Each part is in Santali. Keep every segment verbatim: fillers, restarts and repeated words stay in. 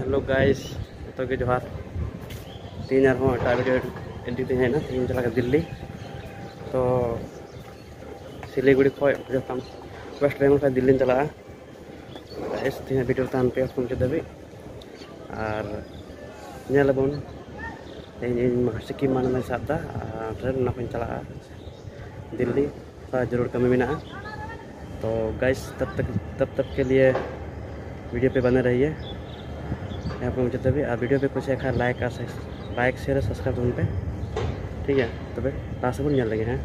Hello guys, ᱡᱚᱛᱚ ᱜᱮ ᱡᱚᱦᱟᱨ᱾ ᱛᱮᱦᱮᱧ ᱟᱨᱦᱚᱸ ᱮᱴᱟᱜ video edit ᱛᱮ ᱦᱮᱡ ᱮᱱᱟ᱾ ᱛᱮᱦᱮᱧ ᱪᱟᱞᱟᱜ ᱠᱟᱱᱟ ᱫᱤᱞᱞᱤ᱾ ᱛᱚ ᱥᱤᱞᱤᱜᱩᱲᱤ ᱠᱷᱚᱡ ᱡᱚᱠᱷᱚᱱ West Bengal ᱠᱷᱚᱡ ᱫᱤᱞᱞᱤᱧ ᱪᱟᱞᱟᱜᱼᱟ᱾ Guys, ᱛᱮᱦᱮᱧ video ᱛᱟᱦᱮᱱ ᱯᱮ ᱯᱩᱱ ᱪᱟᱹᱫᱟᱹᱵᱤᱡ᱾ ᱟᱨ ᱧᱮᱞ ᱟᱵᱚᱱ ᱛᱮᱦᱮᱧ ᱤᱧ ᱢᱟᱥᱴᱟᱨ ᱠᱤ ᱢᱟᱱ ᱢᱟᱧ ᱥᱟᱵ ᱮᱫᱟ, ᱟᱨ ᱚᱱᱟ ᱠᱷᱚᱱ ᱪᱟᱞᱟᱜᱼᱟ ᱫᱤᱞᱞᱤ᱾ ᱛᱷᱚᱲᱟ ᱡᱟᱹᱨᱩᱲ ᱠᱟᱹᱢᱤ ᱢᱮᱱᱟᱜᱼᱟ᱾ ᱛᱚ guys, ᱛᱟᱵ ᱛᱟᱠ ᱛᱟᱵ ᱛᱟᱠ ᱠᱮ ᱞᱤᱭᱮ ᱵᱷᱤᱰᱤᱭᱳ ᱯᱮ ᱵᱟᱱᱮ ᱨᱟᱦᱤᱭᱮ᱾ ᱟᱨ video ᱯᱮ ᱠᱩᱥᱤᱭᱟᱜ ᱠᱷᱟᱱ like ᱟᱨ like, share, subscribe ᱛᱟᱵᱚᱱ ᱯᱮ᱾ ᱴᱷᱤᱠ ᱜᱮᱭᱟ, ᱛᱚᱵᱮ ᱞᱟᱦᱟ ᱥᱮᱫ ᱵᱚᱱ ᱧᱮᱞ ᱞᱮᱜᱮ᱾ ᱦᱮᱸ,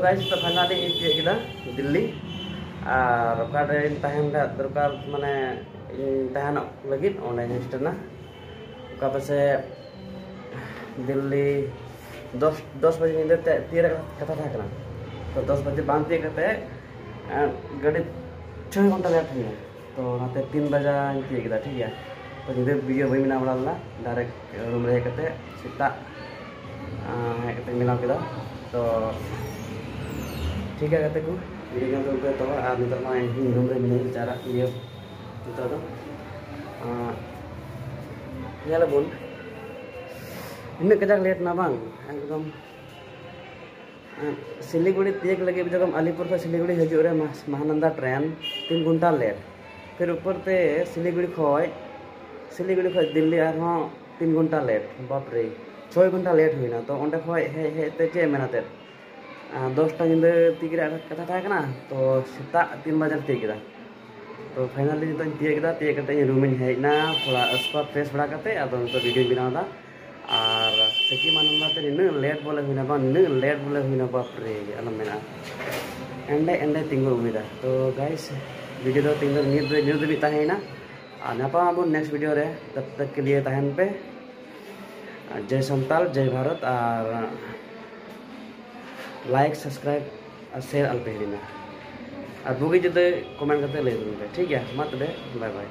ᱜᱟᱭᱤᱥ, ᱛᱚ ᱯᱷᱟᱭᱱᱟᱞᱤ ᱤᱧ ᱛᱤᱭᱳᱜ ᱠᱮᱫᱟ ᱫᱤᱞᱞᱤ᱾ ᱟᱨ ᱚᱠᱟᱨᱮᱧ ᱛᱟᱦᱮᱱ ᱨᱮᱭᱟᱜ ᱫᱚᱨᱠᱟᱨ, ᱢᱟᱱᱮ ᱤᱧ ᱛᱟᱦᱮᱱᱚᱜ ᱞᱟᱹᱜᱤᱫ ᱚᱸᱰᱮ ᱦᱳᱥᱴᱮᱞ ᱨᱮᱱᱟᱜ ᱚᱠᱟ ᱯᱟᱥᱮ ᱫᱤᱞᱞᱤ ᱫᱚᱥ ᱫᱚᱥ ᱵᱟᱡᱮ ᱧᱤᱫᱟᱹ ᱛᱮ ᱛᱤᱭᱳᱜ ᱨᱮᱭᱟᱜ ᱠᱟᱛᱷᱟ ᱛᱟᱦᱮᱸ ᱠᱟᱱᱟ᱾ ᱛᱚ ᱫᱚᱥ ᱵᱟᱡᱮ ᱵᱟᱝ ᱛᱤᱭᱳᱜ ᱠᱟᱛᱮ ᱜᱟᱹᱰᱤ ᱪᱷᱚᱭ ᱜᱷᱚᱱᱴᱟ ᱞᱮᱴ ᱦᱩᱭᱱᱟ᱾ ᱛᱚ ᱚᱱᱟᱛᱮ ᱛᱤᱱ ᱵᱟᱡᱟᱧ ᱛᱤᱭᱳᱜ ᱠᱮᱫᱟ, ᱴᱷᱤᱠ ᱜᱮᱭᱟ᱾ ᱛᱚ ᱧᱤᱫᱟᱹ ᱵᱤᱭᱟᱹ ᱵᱟᱹᱧ ᱵᱮᱱᱟᱣ ᱵᱟᱲᱟ ᱞᱮᱱᱟ, ᱰᱟᱭᱨᱮᱠᱴ ᱨᱩᱢ ᱨᱮ ᱦᱮᱡ ᱠᱟᱛᱮ ᱥᱮᱛᱟᱜ ᱦᱮᱡ ᱠᱟᱛᱮ ᱵᱮᱱᱟᱣ ᱠᱮᱫᱟ᱾ ᱛᱚ ᱴᱷᱤᱠ ᱜᱮᱭᱟ ᱜᱟᱛᱮ ᱠᱚ, ᱵᱷᱤᱰᱤᱭᱳ ᱧᱮᱞ ᱛᱟᱵᱚᱱ ᱯᱮ᱾ ᱛᱚ ᱟᱨ ᱱᱤᱛᱚᱜ ᱢᱟ ᱤᱧ ᱨᱩᱢ ᱨᱮ ᱢᱤᱱᱟᱹᱧ, ᱪᱟᱞᱟᱜ ᱤᱭᱟᱹ ᱱᱤᱛᱚᱜ ᱫᱚ ᱧᱮᱞ ᱟᱵᱚᱱ᱾ ᱤᱱᱟᱹᱜ ᱠᱟᱡᱟᱠ ᱞᱮᱴ ᱱᱟ ᱵᱟᱝ, ᱮᱠᱫᱚᱢ ᱥᱤᱞᱤᱜᱩᱲᱤ ᱛᱤᱭᱳᱜ ᱞᱟᱹᱜᱤᱫ ᱡᱚᱠᱷᱚᱱ ᱟᱞᱤᱯᱩᱨ ᱠᱷᱚᱱ ᱥᱤᱞᱤᱜᱩᱲᱤ ᱦᱤᱡᱩᱜ ᱨᱮ ᱢᱟᱦᱟᱱᱟᱱᱫᱟ ᱴᱨᱮᱱ ᱛᱤᱱ ᱜᱷᱚᱱᱴᱟ ᱞᱮᱴ᱾ ᱯᱷᱤᱨ ᱩᱯᱚᱨ ᱛᱮ ᱥᱤᱞᱤᱜᱩᱲᱤ ᱠᱷᱚᱱ ᱥᱤᱞᱤᱜᱩᱲᱤ ᱠᱷᱚᱱ ᱫᱤᱞᱞᱤ ᱟᱨᱦᱚᱸ ᱛᱤᱱ ᱜᱷᱚᱱᱴᱟ ᱞᱮᱴ᱾ ᱵᱟᱯᱨᱮ, ᱪᱷᱚᱭ ᱜᱷᱚᱱᱴᱟ ᱞᱮᱴ ᱦᱩᱭᱱᱟ᱾ ᱛᱚ ᱚᱸᱰᱮ ᱠᱷᱚᱱ ᱦᱮᱡ ᱦᱮᱡ ᱛᱮ ᱪᱮᱫ ᱮᱢ ᱢᱮᱱᱟ ᱛᱮᱫ, ᱫᱚᱥᱴᱟ ᱧᱤᱫᱟᱹ ᱛᱤᱭᱳᱜ ᱨᱮᱭᱟᱜ ᱠᱟᱛᱷᱟ ᱛᱟᱦᱮᱸ ᱠᱟᱱᱟ, ᱛᱚ ᱥᱮᱛᱟᱜ ᱛᱤᱱ ᱵᱟᱡᱮ ᱨᱮ ᱛᱤᱭᱳᱜ ᱠᱮᱫᱟ᱾ ᱛᱚ ᱯᱷᱟᱭᱱᱟᱞᱤ ᱱᱤᱛᱚᱜ ᱤᱧ ᱛᱤᱭᱳᱜ ᱠᱮᱫᱟ᱾ ᱛᱤᱭᱳᱜ ᱠᱟᱛᱮ ᱤᱧ ᱨᱩᱢ ᱤᱧ ᱦᱮᱡ ᱮᱱᱟ, ᱛᱷᱚᱲᱟ ᱥᱯᱟ ᱯᱷᱨᱮᱥ ᱵᱟᱲᱟ ᱠᱟᱛᱮ ᱟᱫᱚ ᱱᱤᱛᱚᱜ ᱵᱷᱤᱰᱤᱭᱳᱧ ᱵᱮᱱᱟᱣ ᱮᱫᱟ᱾ ᱟᱨ ᱥᱮᱠᱤ ᱢᱟᱱᱚᱱᱫᱟ ᱛᱮ ᱱᱤᱱᱟᱹᱜ ᱞᱮᱴ ᱵᱚᱞᱮ ᱦᱩᱭᱱᱟ ᱵᱟᱝ, ᱱᱤᱱᱟᱹᱜ ᱞᱮᱴ ᱵᱚᱞᱮ ᱦᱩᱭᱱᱟ, ᱵᱟᱯᱨᱮ, ᱟᱞᱚᱢ ᱢᱮᱱᱟ᱾ ᱮᱸᱰᱮ ᱮᱸᱰᱮ ᱛᱤᱸᱜᱩ ᱟᱹᱜᱩᱭᱮᱫᱟ᱾ ᱛᱚ ᱜᱟᱭᱤᱥ, ᱵᱷᱤᱰᱤᱭᱳ ᱫᱚ ᱛᱮᱦᱮᱧ ᱫᱚ ᱱᱤᱭᱟᱹ ᱫᱚ ᱱᱤᱭᱟᱹ ᱫᱷᱟᱹᱵᱤᱡ ᱛᱟᱦᱮᱸᱭᱮᱱᱟ᱾ ᱟᱨ ᱧᱟᱯᱟᱢ ᱟᱵᱚᱱ ᱱᱮᱠᱥᱴ ᱵᱷᱤᱰᱤᱭᱳ ᱨᱮ᱾ ᱛᱚᱵ ᱛᱚᱠ ᱠᱮ ᱞᱤᱭᱮ ᱛᱟᱦᱮᱱ ᱯᱮ᱾ ᱡᱟᱭ ᱥᱟᱱᱛᱟᱞ, ᱡᱟᱭ ᱵᱷᱟᱨᱚᱛ, ᱟᱨ ᱞᱟᱭᱤᱠ, ᱥᱟᱵᱥᱠᱨᱟᱭᱤᱵ ᱟᱨ ᱥᱮᱭᱟᱨ ᱟᱞᱚᱯᱮ ᱦᱤᱲᱤᱧᱟ᱾ ᱟᱨ ᱵᱩᱜᱤ ᱡᱩᱫᱟᱹ ᱠᱚᱢᱮᱱᱴ ᱠᱟᱛᱮ ᱞᱟᱹᱭ ᱛᱟᱵᱚᱱ ᱯᱮ, ᱴᱷᱤᱠ ᱜᱮᱭᱟ? ᱢᱟ ᱛᱚᱵᱮ, ᱵᱟᱭ ᱵᱟᱭ᱾